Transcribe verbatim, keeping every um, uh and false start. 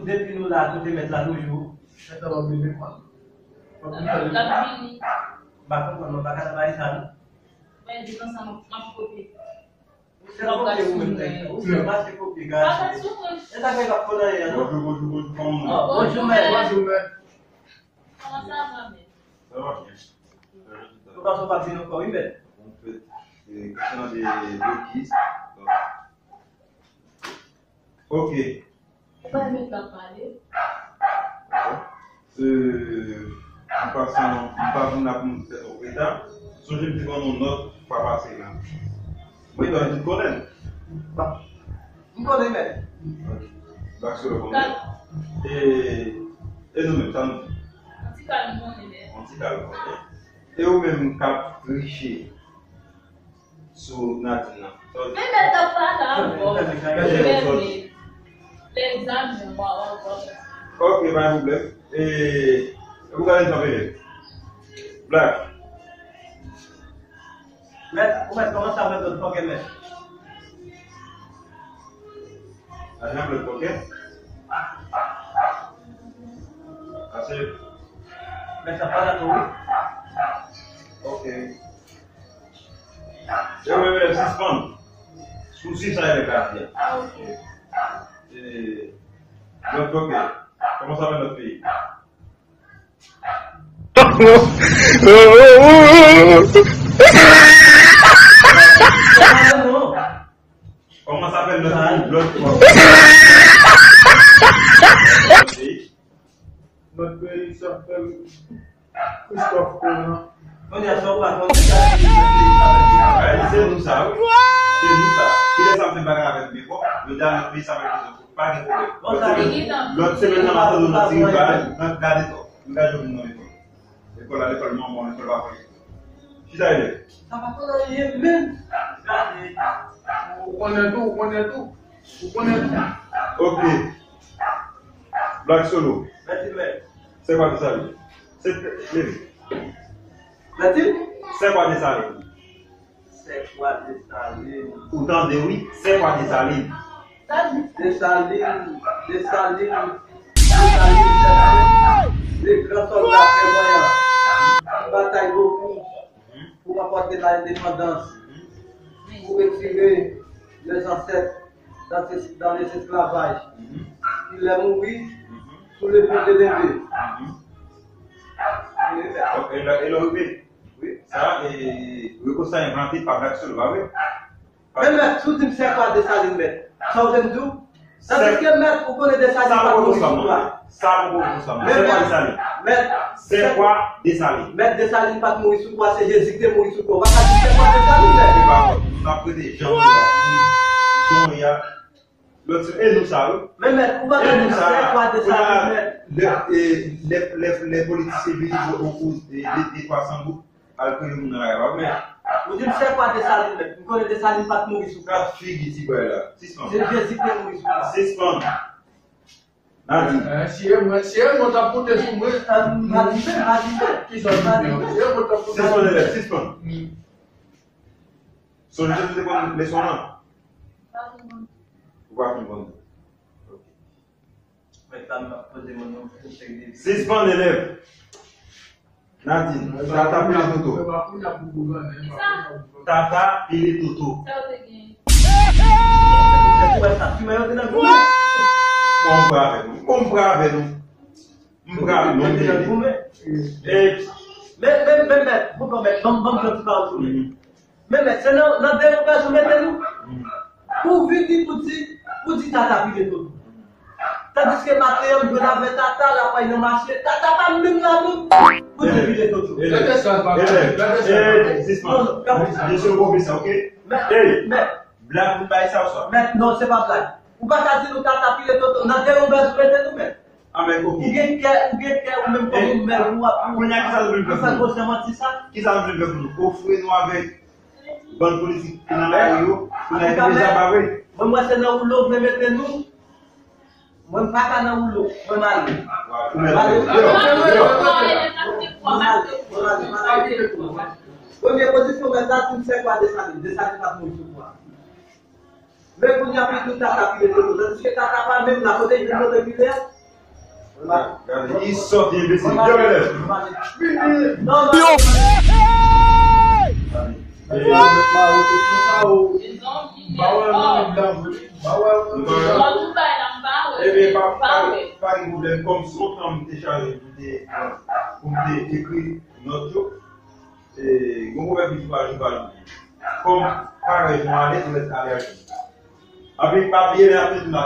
Depi nou la, kote mèt la toujou. Mèt la pa vini, kwa. L ap vini. M pa konprann, mwen pa ka travay sa, non. Mwen di konsa, m ap, m ap kopye. Se pa kopye ou menm, nèg la. Ou se pa se kopye, gason. E sa fè l ap konn anyen, non? Bonjou, bonjou, bonjou, kòman nou ye? Bonjou, mèt. Bonjou, mèt. Kòman sa va, mèt? Sa va byen. Sa va byen. Ou pa sou pa vin ankò, wi, mèt. Bon, fèt, se kesyon de, de kis. Ok. Ou pa mèt la pale. An pasan, m pa vin la pou m fè twòp reta. Sonje m te ban nou nòt fwa pase la. Mwen, donk, m konnen. M konnen, mèt. Ok. Bak sou le konnen. E, e nou menm, sa nou di? An ti kal, m konnen, mèt. An ti kal, m konnen. E ou menm k ap triche sou Nadine nan. Men mèt ap pale avè w. Mèt, egzamen, w a, w a, w a. Ok, pa gen pwoblèm. E, e pou gade sa vini. Black. Mèt, ou mèt kòmanse avèk lòt pòkè, mèt. Avèk lòt pòkè? Ase. Mèt, sa pa la tou, wi. Ok. Yo, yo, yo, sispann. Sousi sa elèv la ap fè. Ah, ok. E, lòt kote. Kòman sa va lòt peyi? Kòman sa fè lòt peyi? Lòt kote. Lòt peyi, sa fè Christophe Conan. Kounye a, sa w pa konn, se sa ki fè peyi sa fè peyi sa. Se nou sa, wi. Se nou sa. Kilè sa m fè bagay avèk Beko, yo di a lòt peyi sa fè peyi sa. Pa gen pwoblèm. Lòt semèn, lòt semèn nan, m ap tande yon ti rival, nan gade to. Nou gade jodi nan lekòl. Lekòl la, lekòl manman, lekòl papa. Chita, elèv. Sa pa konn anyen menm. Gade. Ou konnen tou, ou konnen tou. Ou konnen tou. Ok. Black Solo. Mèsi, mèt. C'est quoi Dessalines? C'est, leve. Mèsi. C'est quoi Dessalines? C'est quoi Dessalines? Ou tande, wi. C'est quoi Dessalines? Dessalines, Dessalines, Dessalines, Dessalines, le grand soldat prévoyant, qui bataille beaucoup pour remporter l'indépendance, pour retirer les ancêtres dans, dans les esclavages. Il est mort sous le pont de Lembé. E lè, e lè rive. Wi. Sa, e, Rico sa envante pa Black Solo, pa vre? Men mèt, si w di m c'est quoi Dessalines, mèt, sa w vle m di w? Tandiske mèt, ou konnen Dessalines pa t mouri sou kwa. Sa poko sou sa, non. C'est quoi Dessalines? Mèt, c'est quoi Dessalines? Mèt, Dessalines pa t mouri sou kwa, se Jezi ki te mouri sou kwa. Ou pa ka di c'est quoi Dessalines, mèt. Se pa vre. N ap rete jan nou la. Jan w ye a. Lòt se, e nou sa, wi. Men mèt, ou pa ka di c'est quoi Dessalines, mèt. Lè, e, lè, lè, lè politisyen vini pou, pou, e, de, de twa san goud, al kreye moun nan lari a, pa vre? Ou di m c'est quoi Dessalines, mèt. M konnen Dessalines pa t mouri sou kwa. Gad figi ti bway la. Sispann. Se Jezi ki te mouri sou kwa. Sispann. Nadine. Eh, si e mwen, si e mwen t ap monte sou mwen. Eh, Nadine, Nadine. Kisa w di? Si e mwen t ap monte sou mwen. Sispann, elèv, sispann. Sonje, ou te konn leson an? Ou pa fin konn? Ok. Sispann, elèv. Nadine, tata pile toto. Tata pile toto. Sa yo te gen. Ou wè sa, fimen yo te nan goumen. Bon, m prè avè nou. Bon, m prè avè nou. M prè avè nou. Yo te nan goumen. E, men, men, men, men, bon, bon, men, ban m, ban m fè ti pawòl sou li. Men mèt, se nan, nan deyò bèz ou mete nou. Pou vini pou di, pou di tata pile toto. Tandiske maten an, m jwenn avè tata, l ap pale nan mache, tata pa menm la non. Pou di pile toto. Gade sa, papa. Gade sa. Sispann. Mesye yo konfese, ok? Mèt, mèt. Blag ou bay sa ou sa? Mèt, non, se pa blag. Ou pa ka di nou tata pile toto. Nan deyò bèz ou mete nou, mèt. Amèn, ok. Ou gen kè, ou gen kè, ou menm kòm yon mèt, ou ap, ou ap fè gwo sèmanti sa. Kisa nou vle fè pou nou? Ofri nou avèk bann politik ki nan lari yo, pou n al fè deza pa vre. Mwen, mwen, se nan woulo, vle mete nou. Mwen, m pa ka nan woulo. Mwen, m ale. Ou mèt ale. Deyò, deyò. Mwen, m ale, mwen, m ale. Premye pozisyon, mèt la, ti m sèk pa Desalin. Desalin pa t mouri sou kwa. Men kounye a pitit tata ki mete do, tandiske tata pa menm la, kote l vin mete pile a? Gade, li sòt, li enbesil. Yo, elèv. Non, non. Ebyen, pa, pa, pa gen pwoblèm, kòm se yon tan m te chaje pou m te, pou m te ekri nòt yo. E, gon pwovèb ki di pa jou pa jou. Kòm parèy jan ale, tou rès ale ak jou. Anpi, pa bliye lè ap fini la.